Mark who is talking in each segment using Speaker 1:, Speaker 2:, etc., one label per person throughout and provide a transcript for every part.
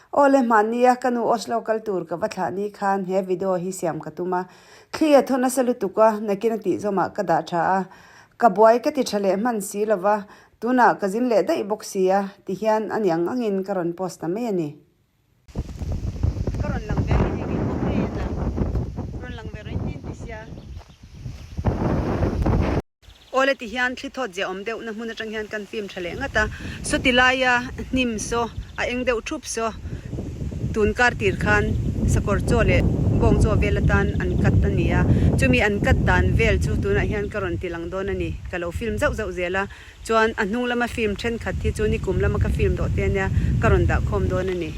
Speaker 1: Aw le hmannia ka nu Oslo kal tur ka va thlah ni khan he video hi siam ka tum a. Thli a thaw nasa lutuk a, nakin a tih zawmah ka dah tha a. Ka buai ka ti tha leh hman si lo va, tunah ka zin leh daih bawk si a, ti hian a ni ang angin ka rawn post ta mai a ni. Ka rawn lang ve ang hei kei pawh hei a na. Rawn lang ve rawh in ti sia. Awle ti hian thli thawt zia awm deuh na hmun atang hian kan film tha leh ngat a, sawti laia hnim saw a eng deuh thup saw tun kar tir khan sakawr chaw leh bawng chaw vel atan an cut a ni a, chumi an cut dan vel chu tunah hian ka rawn ti lang dawn a ni, ka lo film zauh zauh zel a, chuan a hnung lama film thenkhat hi chu nikum lama ka film dawh te ania ka rawn dah khawm dawn a ni.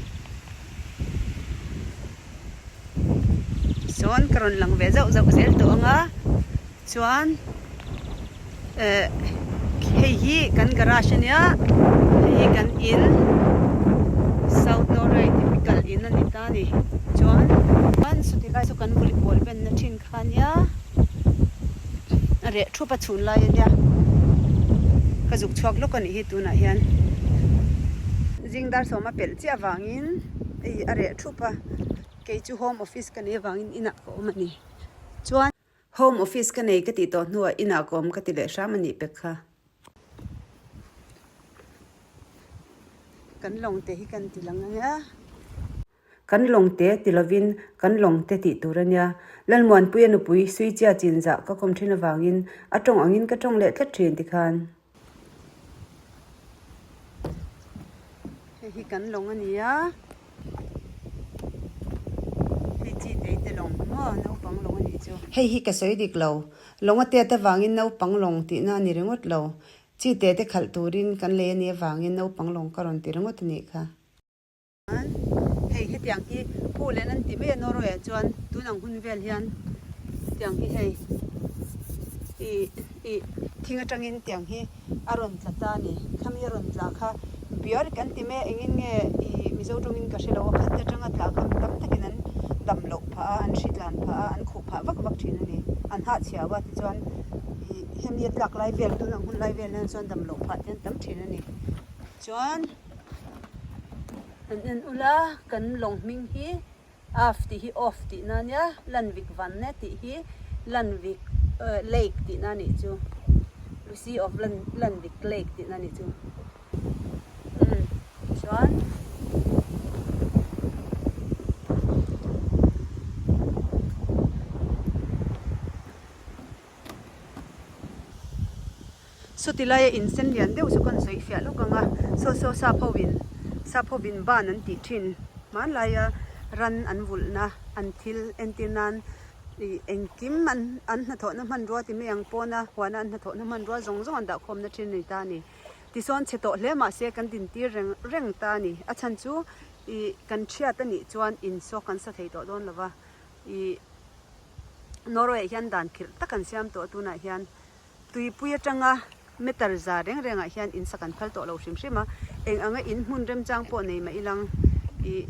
Speaker 1: Sawn ka rawn lang ve zauh zauh zel tawh ang a. Chuan eh hei hi kan garage ania hei hi kan in South Norway typical in a ni ta a ni chuan chuan chuti lai chu kan volleyball ben na thin kha ania a reh thup a chhun lai ania ka zuk chhuak lawk a nih hi tunah hian zing dar sawm a pelh chiah avangin hei a reh thup a kei chu home office ka nei avangin inah ka awm a ni chuan. Home office ka nei ka tih tawh hnuah inah ka awm ka ti leh hram a nih pek kha. Kan lawng te hi kan ti lang ania. Kan lawng te ti lovin kan lawng te tih tur ania. Lalmuanpuia nupui Suichia chinzah ka kawm thin avangin a tawng angin ka tawng leh tlat thin tikhan. Hei hi kan lawng a ni a, hei chi tei te lawng maw naupang lawng a nih chu. Hei hi ka sawi dik lo, lawng a tet avangin naupang lawng tihna a ni ringawt lo, chi te te khalh turin kan lei a nih avangin naupang lawng ka rawn ti ringawt a nih kha. Hei hetiang hi phu len an ti mai a Norway ah chuan tun ang hun vel hian tiang hi hei ih ih thing atangin tiang hi a rawn tla ta a ni khami a rawn tla kha biar kan ti mai a engin nge ih Mizo tawngin ka hre lo a khat atanga tla kha mi tam takin an dam loh phah a an hri tlan phah a an khuh phah vak vak thin a ni an hahchhiau a tichuan ih hemi a tlak lai vel tun ang hun lai vel hian chuan dam loh phah te an tam thin a ni chuan. An en ula kan lawng hming hi af tih hi off tihna a nia Landvik Vanne tih hi Landvik lake tihna a nih chu Lucy of Landvik lake tihna a nih chu umm chuan. Sawti laia in sen lian deuh chu kan sawi fiah lawk ang a, saw saw sap ho in sap ho in ban an tih thin hmanlaia ran an vulhna an thil entir nan ih engkim an an hnathawhna hmanrua ti mai ang pawna huana an hnathawhna hmanrua zawng zawng an dahkhawmna thin a ni ta a ni. Tisawn chhe tawh hle mahse kan dintir reng reng ta a ni. A chhan chu ih kan thiat a nih chuan in saw kan sa thei tawh dawn lo va ih Norway ah hian dan khirh tak an siam tawh a tunah hian tuipui atanga meter za reng rengah hian in sak an phal tawh lo hrim hrim a, eng anga in hmun remchang pawh nei mah ilang ih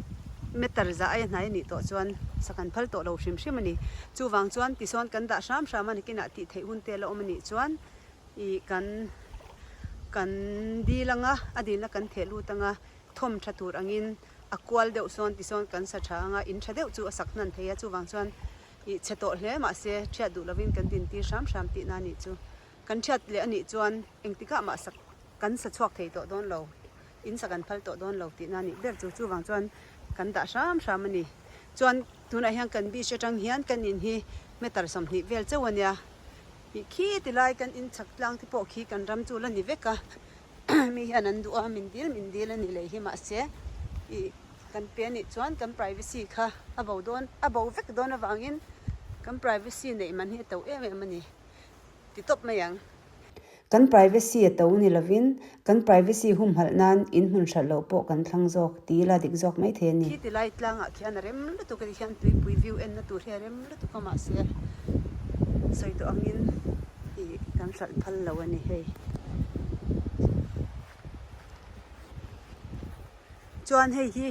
Speaker 1: meter za aia hnai a nih tawh chuan sak an phal tawh lo hrim hrim a ni. Chuvang chuan tisawn kan dah hram hram a nakinah tih theih hun te la awm a nih chuan ih kan kan dil anga a dilna kan theh lut anga thawm tha tur angin a kual deuh sawn tisawn kan sa tha anga in tha deuh chu a sak hnan thei a chuvang chuan ih chhe tawh hle mahse thiat duh lovin kan dintir hram hram tihna a nih chu. Kan thiat leh a nih chuan engtikah mah sak kan sa chhuak thei tawh dawn lo, in sak an phal tawh dawn lo tihna a nih ber chu chuvang chuan kan dah hram hram a ni. Chuan tunah hian kan beach atang hian kan in hi meter 20 vel chauh a nia ih khi tilai kan in chhak tlang te pawh khi kan ram chu la ni vek a. Mi hian an duh a, min dil min dil a ni leh hi mahse ih kan pe anih chuan kan privacy kha a bo dawn a bo vek dawn avangin kan privacy neih man hi a to em em a ni ti tawp mai ang.
Speaker 2: Kan privacy a to ni lovin kan privacy humhalh nan in hmun hralh loh pawh kan thlang zawk ti ila dik zawk mai thei a ni.
Speaker 1: Khi ti lai tlangah khian a rem lutuk a ti hian tuipui view enna tur hi a rem lutuk a mahse sawi tawh angin ih kan hralh phal lo a ni hei. Chuan hei hi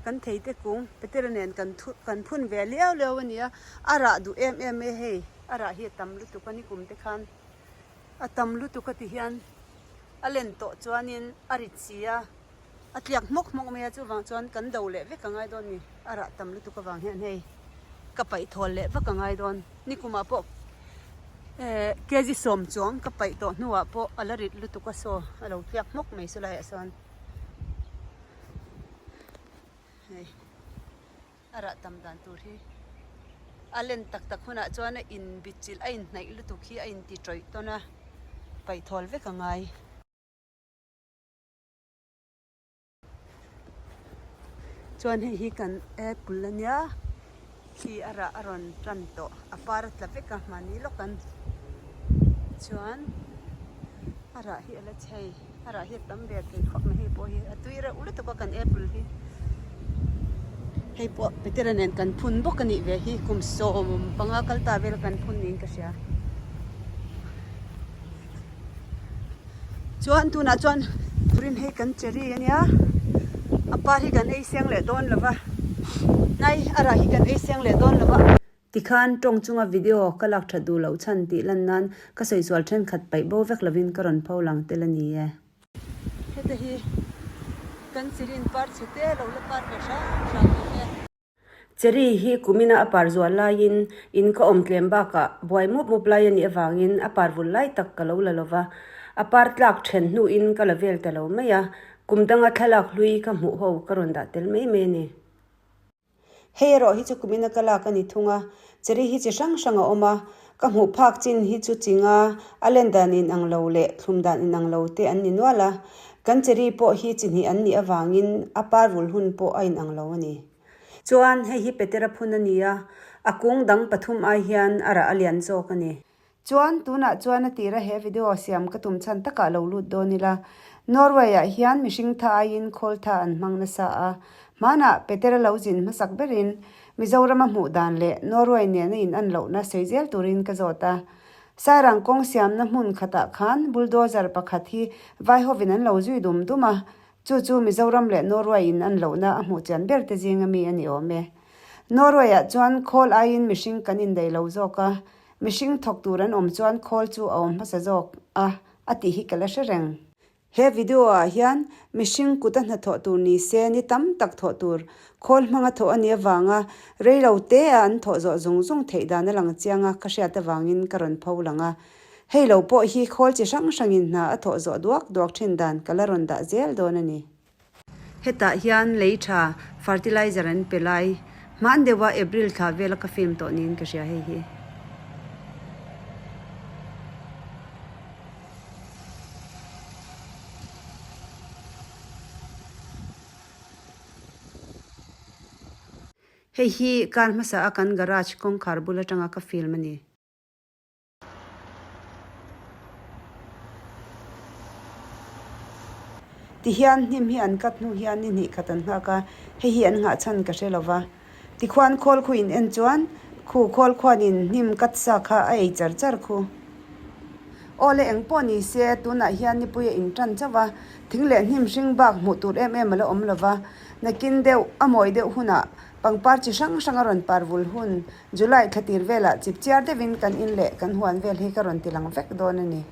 Speaker 1: kan thei te kung Petera nen kan thu kan phun ve liau liau a ni a, a rah duh em em mai hei a rah hi a tam lutuk a ni kum te khan a tam lutuk a ti hian a len tawh chuanin a rit si a. A tliak hmawk hmawk mai a, chuvang chuan kan do leh vek a ngai dawn ni. A rah tam lutuk avang hian hei ka paih thawl leh vak a ngai dawn. Nikumah pawh eh kg sawm chuang ka paih tawh hnuah pawh a la rit lutuk a saw a lo tliak hmawk mai saw laiah sawn hei a rah tam dan tur hi a len tak tak hunah chuan a inbichilh a inhnaih lutuk hi a inti tawih tawn a paih thawl vek a ngai. Chuan hei hi kan apple ania khi a rah a rawn tan tawh a par a tla vek a mahni lawk an chuan a rah hi a la chei a rah hi a tam ve thei khawp mai hei pawh hi a tui reuh lutuk a kan apple hi hei pawh Petera nen kan phun bawk a nih ve hi kum 15 kal ta vel kan phun niin ka hria. Chuan tunah chuan turin hei kan cherry ania a par hi kan ei seng leh dawn lova hnai a rah hi kan ei seng leh dawn lova.
Speaker 2: Tikhan tawng chunga video ka lak that duh loh chhan tih lan nan ka sawi sual thenkhat paih bo vek lovin ka rawn pho lang tel a ni e.
Speaker 1: Heta hi kan cherry in par chhe te lo la par ve hram hram bawk e.
Speaker 2: Cherry hi kumina a par zual laiin in ka awm tlem bakah buai mup mup lai a nih avangin a par vul lai tak ka lo la lo va, a par tlak then hnuin ka la vel ta lo mai a, kum danga thlalak hlui ka hmuh ho ka rawn dah tel mai mai a ni. Hei erawh hi chu kumina ka lak a ni thung a, Cherry hi chi hrang hrang a awm a, ka hmuh phak chin hi chu chi nga a len dan inang lo leh thlum dan inang lo te an ni nual a, kan cherry pawh hi chi hnih an nih avangin a par vul hun pawh a inang lo a ni. Chuan hei hi Petera phun a ni a, a kung dang pathum ai hian a rah a lian zawk a ni. Chuan tunah chuan a tira he video siam ka tum chhan takah lo lut dawn ila, Norway ah hian mihring tha aiin khawl tha an hmang nasa a, hmanah Petera lo zin hmasak berin Mizoram a hmuh dan leh Norway nena in an lohna sawi zel turin ka zawt a. Sairang kawng siamna hmun khatah khan bulldozer pakhat hi vaihovin an lo zui dum dum a, Chu chu Mizoram leh Norway in an lohna a hmuh chian ber te zinga mi a ni awm e. Norway ah chuan khawl aiin mihring kan indaih lo zawk a, mihring thawk tur an awm chuan khawl chu a awm hmasa zawk a, a tih hi ka la hre reng. He video ah hian mihring kut a hnathawh tur ni se ni tam tak thawh tur khawl hmanga thawh a nih avanga rei lo te a an thawh zawh zung zung theih dan a lang chiang a ka hriat avangin ka rawn pho lang a. Hei lo pawh hi khawl chi hrang hrangin hna a thawh zawh duak duak thin dan ka la rawn dah zel dawn a ni. Hetah hian lei tha fertilizer an pe lai hman deuha April thla vela ka film tawh niin ka hria hei hi. Hei hi kar hmasa a kan garage kawngkhar bul atanga ka film a ni. Tihian hnim hi an cut hnu hian ni hnih khat an nghak a, hei hi an nghah chhan ka hre lo va. Tikhuan khawl khu in en chuan khu khawl khuanin hnim cut sa kha a ei char char khu. Aw le eng pawh ni se tunah hian nipui a in tan chauh a, thing leh hnim hring bak hmuh tur em em a la awm lo va. Nakin deuh a mawi deuh hunah pangpar chi hrang hrang a rawn par vul hun July thla tir velah chip chiar deuhin kan in leh kan huan vel hi ka rawn ti lang vek dawn a ni.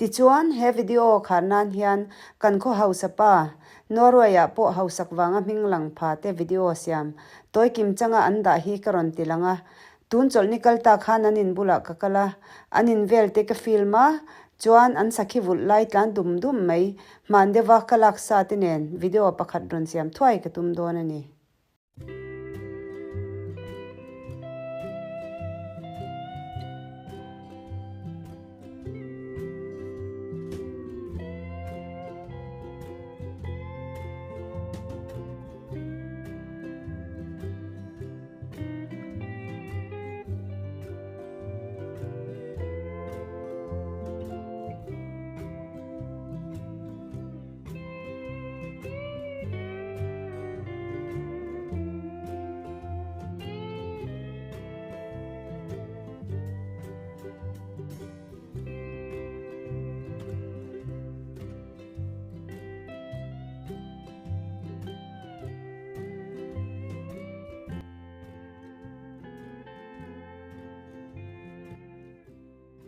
Speaker 2: Tichuan, he video khar nan hian kan khaw hausa pa, Norway-ah pawh hausak vanga hming lang pha te video siam tawi kim changa an dah hi ka rawn ti lang a. Tun chawlhni kal ta khan an in bulah ka kal a, an in vel te ka film a, chuan an sakhi vulh lai tlan dum dum mai, hman deuha ka lak sa te nen video pakhat rawn siam thuai ka tum dawn a ni.